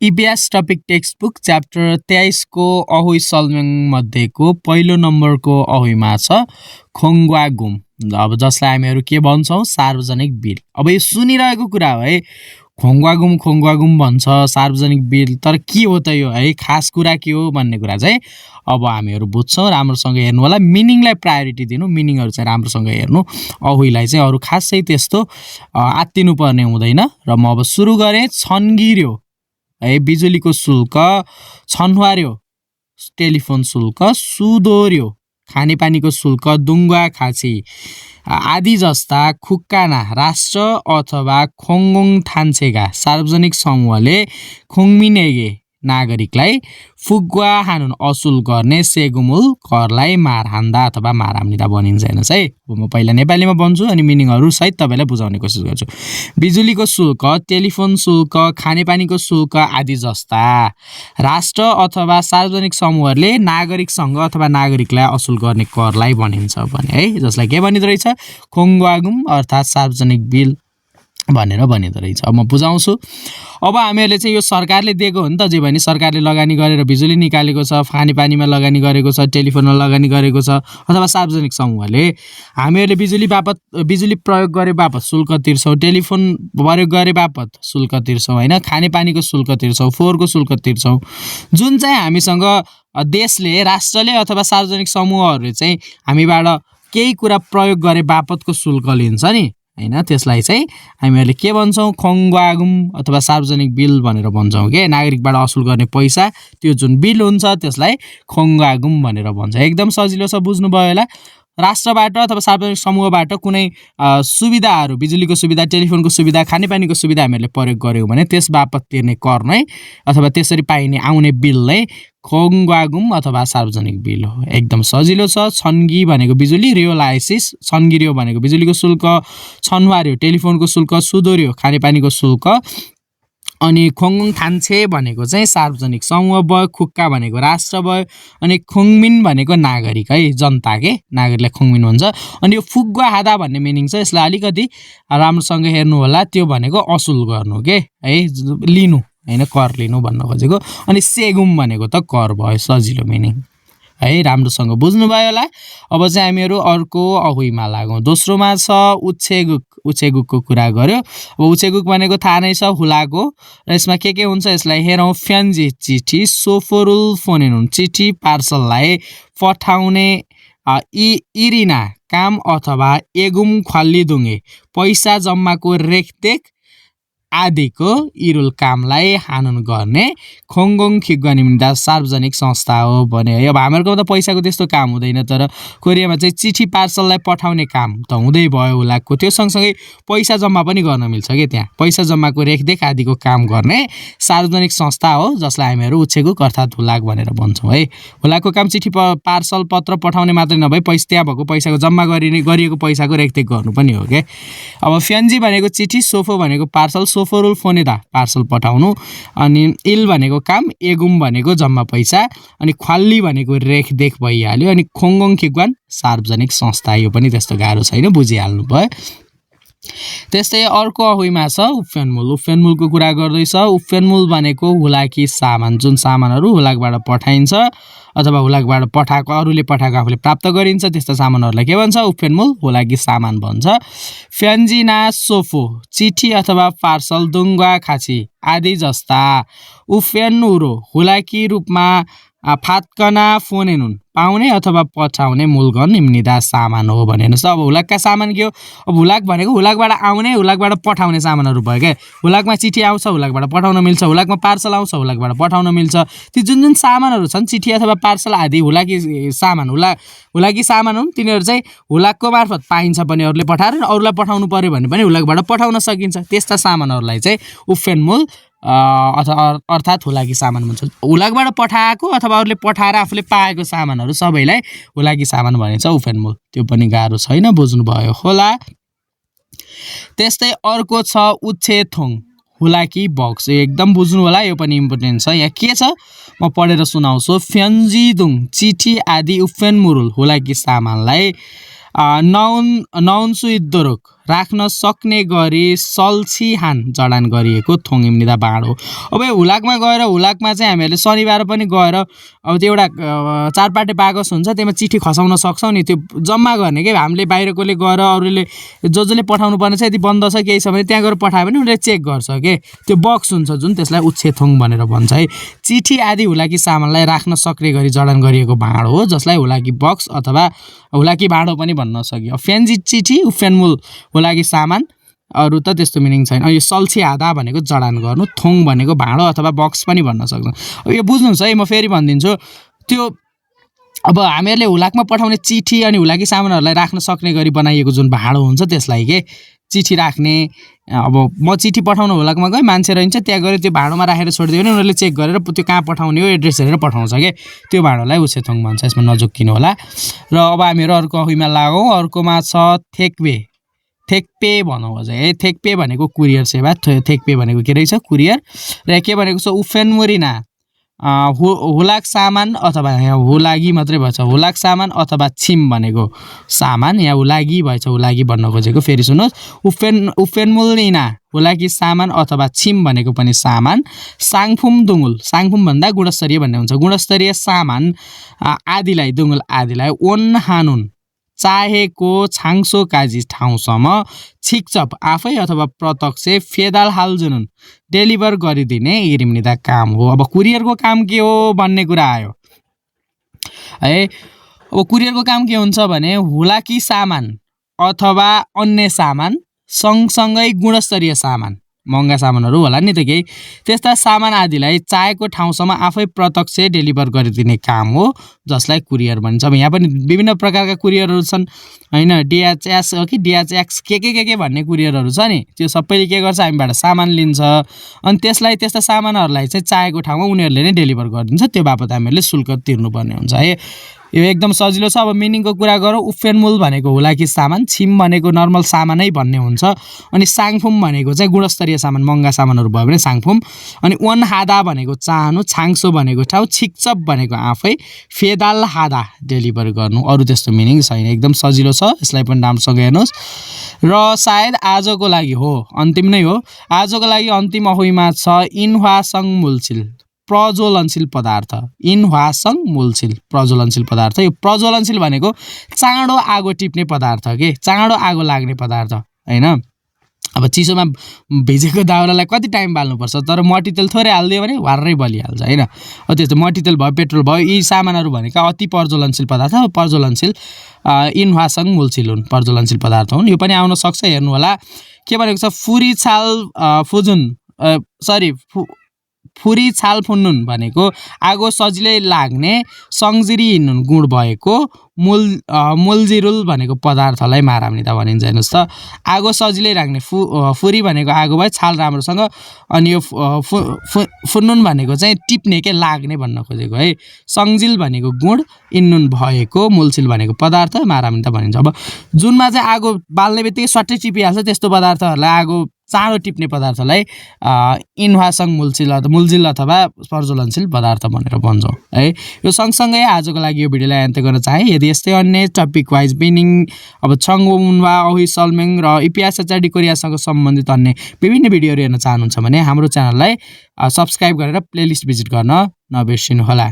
इतिहास topic text book chapter 23 को अहोई सल्मेङ मध्येको पहिलो नम्बरको अहोइमा छ खोङ्गवागुम। अब जसलाई हामीहरू के भन्छौँ सार्वजनिक बिल। अब यो सुनिरहेको कुरा हो है, खोङ्गवागुम भन्छ सार्वजनिक बिल, तर के हो त यो है, खास कुरा के हो भन्ने कुरा चाहिँ अब हामीहरू बुझ्छौँ। राम्रोसँग हेर्नु होला, मिनिङलाई प्रायोरिटी दिनु, मिनिङहरू चाहिँ राम्रोसँग हेर्नु। अहोइलाई चाहिँ अरू खासै त्यस्तो आत्तिनु पर्ने हुँदैन। र म अब सुरु गरेँ। छन्गिर्यो है बिजुलीको शुल्क, छन्वार्यो टेलिफोन शुल्क, सुदोर्यो खानेपानीको शुल्क, दुङ्गा खाची आदि जस्ता खुक्काना राष्ट्र अथवा खोङ्गोङ थान्सेगा सार्वजनिक समूहले खोङ्मिनेगे नागरिकलाई फुग्वा हानुन असुल गर्ने सेगुमुल करलाई मार हान्दा अथवा मार हाम्निदा भनिन्छ। हेर्नुहोस् है, म पहिला नेपालीमा भन्छु अनि मिनिङहरू सहित तपाईँलाई बुझाउने कोसिस गर्छु। बिजुलीको शुल्क, टेलिफोन शुल्क, खानेपानीको शुल्क आदि जस्ता राष्ट्र अथवा सार्वजनिक समूहहरूले नागरिकसँग अथवा नागरिकलाई असुल गर्ने करलाई भनिन्छ भने है, जसलाई के भनिँदो रहेछ खोङ्गवागुम अर्थात् सार्वजनिक बिल भनेर भनिँदो रहेछ। अब म बुझाउँछु। अब हामीहरूले चाहिँ यो सरकारले दिएको हो नि त, जे भने सरकारले लगानी गरेर बिजुली निकालेको छ, खानेपानीमा लगानी गरेको छ, टेलिफोनमा लगानी गरेको छ, अथवा सार्वजनिक समूहले हामीहरूले बिजुली प्रयोग गरे बापत शुल्क तिर्छौँ, टेलिफोन प्रयोग गरे बापत शुल्क तिर्छौँ होइन, खानेपानीको शुल्क तिर्छौँ, फोहोरको शुल्क तिर्छौँ। जुन चाहिँ हामीसँग देशले, राष्ट्रले अथवा सार्वजनिक समूहहरूले चाहिँ हामीबाट केही कुरा प्रयोग गरे बापतको शुल्क लिन्छ नि हैन, त्यसलाई चाहिँ हामीहरूले के भन्छौँ खोङ्गवागुम अथवा सार्वजनिक बिल भनेर भन्छौँ के। नागरिकबाट असुल गर्ने पैसा, त्यो जुन बिल हुन्छ त्यसलाई खोङ्गवागुम भनेर भन्छ। एकदम सजिलो छ, बुझ्नुभयो होला। राष्ट्रबाट अथवा सार्वजनिक समूहबाट कुनै सुविधाहरू, बिजुलीको सुविधा, टेलिफोनको सुविधा, खानेपानीको सुविधा हामीहरूले प्रयोग गऱ्यौँ भने त्यस बापत तिर्ने कर नै अथवा त्यसरी पाइने आउने बिल नै खोङ्गवागुम अथवा सार्वजनिक बिल हो। एकदम सजिलो छ। छन्गी भनेको बिजुली, रियोलाइसिस, छन्गिर्यो भनेको बिजुलीको शुल्क, छन्वार्यो टेलिफोनको शुल्क, सुदोर्यो खानेपानीको शुल्क, अनि खोङ्गोङ थान्छे भनेको चाहिँ सार्वजनिक समूह भयो, खुक्का भनेको राष्ट्र भयो, अनि खोङ्मिन भनेको नागरिक है, जनता के नागरिकलाई खोङ्मिन भन्छ। अनि यो फुग्वा हादा भन्ने मिनिङ छ, यसलाई अलिकति राम्रोसँग हेर्नु होला। त्यो भनेको असुल गर्नु के है, लिनु हैन, कर लिनु भन्न खोजेको। अनि सेगुम भनेको त कर भयो, सजिलो मिनिङ है, राम्रोसँग बुझ्नुभयो होला। अब चाहिँ हामीहरू अर्को अहोइमा लागौँ। दोस्रोमा छ उच्छेगुक। उच्छेगुकको कुरा गर्यो। अब उच्छेगुक भनेको थाहा नै छ, हुलाको। र यसमा के हुन्छ यसलाई हेरौँ। फ्यान्जी चिठी, सोफोरुल फोनेनुन चिठी पार्सललाई पठाउने, इरिना काम अथवा एगुम खल्लिदुङ्गे पैसा जम्माको रेखदेख आदिको इरुल कामलाई हानुन गर्ने खोङ्गोङ खिग्वानिमिन्दा सार्वजनिक संस्था हो भने है। अब हामीहरूको त पैसाको त्यस्तो काम हुँदैन, तर कोरियामा चाहिँ चिठी पार्सललाई पठाउने काम त हुँदै भयो हुलाकको। त्यो सँगसँगै पैसा जम्मा पनि गर्न मिल्छ कि त्यहाँ। पैसा जम्माको रेखदेख आदिको काम गर्ने सार्वजनिक संस्था हो, जसलाई हामीहरू उच्छेगुक अर्थात् हुलाक भनेर भन्छौँ है। हुलाकको काम चिठी पार्सल पत्र पठाउने मात्रै नभई त्यहाँ भएको पैसाको जम्मा गरिएको पैसाको रेखदेख गर्नु पनि हो क्या। अब फ्यान्जी भनेको चिठी, सोफो भनेको पार्सल, सोफोरुल फोनेदा पार्सल पठाउनु, अनि इल भनेको काम, एगुम भनेको जम्मा पैसा, अनि ख्वाल्ली भनेको रेखदेख भइहाल्यो, अनि खोङ्गोङ खिग्वान सार्वजनिक संस्था। यो पनि त्यस्तो गाह्रो छैन, बुझिहाल्नु भयो। त्यस्तै अर्को अहोइमा छ उफ्फेनमुल। उफ्फेनमुलको कुरा गर्दैछ। उफ्फेनमुल भनेको हुलाकी सामान, जुन सामानहरू हुलाकबाट पठाइन्छ अथवा हुलाकबाट पठाएको, अरूले पठाएको आफूले प्राप्त गरिन्छ, त्यस्ता सामानहरूलाई के भन्छ उफ्फेनमुल, हुलाकी सामान भन्छ। फ्यान्जिना सोफो चिठी अथवा पार्सल, दुङ्गा खाची आदि जस्ता उफ्फेनुरो हुलाकी रूपमा फात्कना फोनेनुन पाउने अथवा पठाउने मूलगन निम्निदा सामान हो भने हेर्नुहोस्। अब हुलाकका सामान के हो? अब हुलाक भनेको हुलाकबाट आउने, हुलाकबाट पठाउने सामानहरू भयो क्या। हुलाकमा चिठी आउँछ, हुलाकबाट पठाउन मिल्छ, हुलाकमा पार्सल आउँछ, हुलाकबाट पठाउन मिल्छ। ती जुन जुन सामानहरू छन्, चिठी अथवा पार्सल आदि हुलाकी सामान, हुलाकी सामान हुन्, तिनीहरू चाहिँ हुलाकको मार्फत पाइन्छ पनि, अरूले पठाएर अरूलाई पठाउनु पर्यो भने पनि हुलाकबाट पठाउन सकिन्छ। त्यस्ता सामानहरूलाई चाहिँ उफ्फेनमुल अर्थात् हुलाकी सामान भन्छ। हुलाकबाट पठाएको अथवा अरूले पठाएर आफूले पाएको सामानहरू सबैलाई हुलाकी सामान भनिन्छ उफ्फेनमुल। त्यो पनि गाह्रो छैन, बुझ्नुभयो होला। त्यस्तै अर्को छ उच्छेथोङ, हुलाकी बक्स। एकदम बुझ्नु होला, यो पनि इम्पोर्टेन्ट छ। यहाँ के छ म पढेर सुनाउँछु। फ्यान्जिदुङ चिठी आदि उफ्फेनमुरुल हुलाकी सामानलाई नाउन्सुइद्दोरोक राख्न सक्ने गरी सल्छिहान जडान गरिएको थोङिम्निदा भाँडो। अब यो हुलाकमा गएर हुलाकमा चाहिँ हामीहरूले शनिबार पनि गएर अब त्यो एउटा चारपाटे कागज हुन्छ त्यसमा चिठी खसाउन सक्छौँ नि, त्यो जम्मा गर्ने के हामीले बाहिरकोले गएर अरूले जसले पठाउनु पर्ने छ यदि बन्द छ केही छ भने त्यहाँ गएर पठायो भने उनीहरूले चेक गर्छ के, त्यो बक्स हुन्छ जुन त्यसलाई उच्छेथोङ भनेर भन्छ है। चिठी आदि हुलाकी सामानलाई राख्न सक्ने गरी जडान गरिएको भाँडो हो जसलाई हुलाकी बक्स अथवा हुलाकी भाँडो पनि भन्न सकियो। फेन्जी चिठी उफेनमुल हुलाकी सामान, अरू त त्यस्तो मिनिङ छैन। यो सल्छी आधा भनेको जडान गर्नु, थोङ भनेको भाँडो अथवा बक्स पनि भन्न सक्छौँ। अब यो बुझ्नुहुन्छ है, म फेरि भनिदिन्छु। त्यो अब हामीहरूले हुलाकमा पठाउने चिठी अनि हुलाकी सामानहरूलाई राख्न सक्ने गरी बनाइएको जुन भाँडो हुन्छ त्यसलाई के चिठी राख्ने। अब म चिठी पठाउन हुलाकमा गएँ, मान्छे रहन्छ त्यहाँ गएर त्यो भाँडोमा राखेर छोडिदियो भने उनीहरूले चेक गरेर त्यो कहाँ पठाउने हो एड्रेस हेरेर पठाउँछ के, त्यो भाँडोलाई उच्छेथोङ भन्छ। यसमा नजोक्किनु होला। र अब हामीहरू अर्को अहिमा लागौँ। अर्कोमा छ थेक्पे। थेक्पे भनौँ अझ है। थेक्पे भनेको कुरियर सेवा, थेक्पे भनेको के रहेछ कुरियर, र के भनेको छ उफेनमुरिना हुलाक सामान अथवा यहाँ हुलागी मात्रै भएछ, हुलाक सामान अथवा छिम भनेको सामान, यहाँ हुलागी भएछ, हुलागी भन्न खोजेको। फेरि सुन्नुहोस्, उफेनमुलिना हुलाकी सामान अथवा छिम भनेको पनि सामान। साङफुम दुङ्गुल, साङफुम भन्दा गुणस्तरीय भन्ने हुन्छ, गुणस्तरीय सामान आदिलाई दुङ्गुल आदिलाई ओन हानुन चाहेको छाङसो काजी ठाउँसम्म छिकचप आफै अथवा प्रत्यक्ष फेदाल हालजुनुन डेलिभर गरिदिने इरिम्निदा काम हो। अब कुरियरको काम के हो भन्ने कुरा आयो है। अब कुरियरको काम के हुन्छ भने हुलाकी सामान अथवा अन्य सामान सँगसँगै गुणस्तरीय सामान, महँगा सामानहरू होला नि त केही, त्यस्ता सामान आदिलाई चाहेको ठाउँसम्म आफै प्रत्यक्ष डेलिभर गरिदिने काम हो जसलाई कुरियर भन्छ। अब यहाँ पनि विभिन्न प्रकारका कुरियरहरू छन् हैन, डिएचएस हो कि डिएचएक्स के भन्ने कुरियरहरू छ नि, त्यो सबैले के गर्छ हामीबाट सामान लिन्छ अनि त्यसलाई त्यस्ता सामानहरूलाई चाहिँ चाहेको ठाउँमा उनीहरूले नै डेलिभर गरिदिन्छ, त्यो बापत हामीहरूले शुल्क तिर्नुपर्ने हुन्छ है। यो एकदम सजिलो छ। अब मिनिङको कुरा गरौँ, उफेनमुल भनेको हुलाकी सामान, छिम भनेको नर्मल सामानै भन्ने हुन्छ, अनि साङफुम भनेको चाहिँ गुणस्तरीय सामान महँगा सामानहरू भयो भने साङफुम, अनि वन हादा भनेको चाहनु, छाङसो भनेको ठाउँ, छिकचप भनेको आफै, फेदाल हादा डेलिभर गर्नु, अरू त्यस्तो मिनिङ छैन। एकदम सजिलो छ, यसलाई पनि राम्रोसँग हेर्नुहोस्। र सायद आजको लागि हो अन्तिम नै हो, आजको लागि अन्तिम अहुइमा छ इन्ह्वासङ मुलचिल प्रज्वलनशील पदार्थ। इन्ह्वासङ मुलचिल प्रज्वलनशील पदार्थ। यो प्रज्वलनशील भनेको चाँडो आगो टिप्ने पदार्थ के, चाँडो आगो लाग्ने पदार्थ हैन। अब चिसोमा भिजेको दाउरालाई कति टाइम बाल्नुपर्छ, तर मट्टीतेल थोरै हालिदियो भने वार्रै बलिहाल्छ हैन। त्यस्तो मट्टीतेल भयो, पेट्रोल भयो, यी सामानहरू भनेका अति प्रज्वलनशील पदार्थ, प्रज्वलनशील इन्ह्वासङ मुलचिल हुन्, प्रज्वलनशील पदार्थ हुन्। यो पनि आउन सक्छ, हेर्नु होला। के भनेको छ फुरी छाल फुजुन फुरी छाल फुन्नुन भनेको आगो सजिलै लाग्ने सङ्जिरी हिँड्नुन गुण भएको, मुलजिरुल भनेको पदार्थलाई माराम्निदा भनिन्छ। हेर्नुहोस् त, आगो सजिलै लाग्ने फुरी भनेको आगो भयो, छाल राम्रोसँग, अनि यो फुन्नुन भनेको चाहिँ टिप्ने के लाग्ने भन्न खोजेको है। सङ्जिल भनेको गुण, इन्नुन भएको, मुलचिल भनेको पदार्थ, माराम्निदा भनिन्छ। अब जुनमा चाहिँ आगो बाल्ने बित्तिकै सट्टै टिपिहाल्छ त्यस्तो पदार्थहरूलाई, आगो चाँडो टिप्ने पदार्थलाई इन्ह्वासङ मुलजिल अथवा प्रज्वलनशील पदार्थ भनेर भन्छौँ है। यो सँगसँगै आजको लागि यो भिडियोलाई अन्त्य गर्न चाहे। यदि यस्तै अन्य टपिक वाइज मिनिङ अब छङवा अहि सल्मेङ र इपिएस एचआरडी कोरियासँग सम्बन्धित अन्य विभिन्न भिडियोहरू हेर्न चाहनुहुन्छ भने हाम्रो च्यानललाई सब्सक्राइब गरेर प्लेलिस्ट भिजिट गर्न नबिर्सिनुहोला।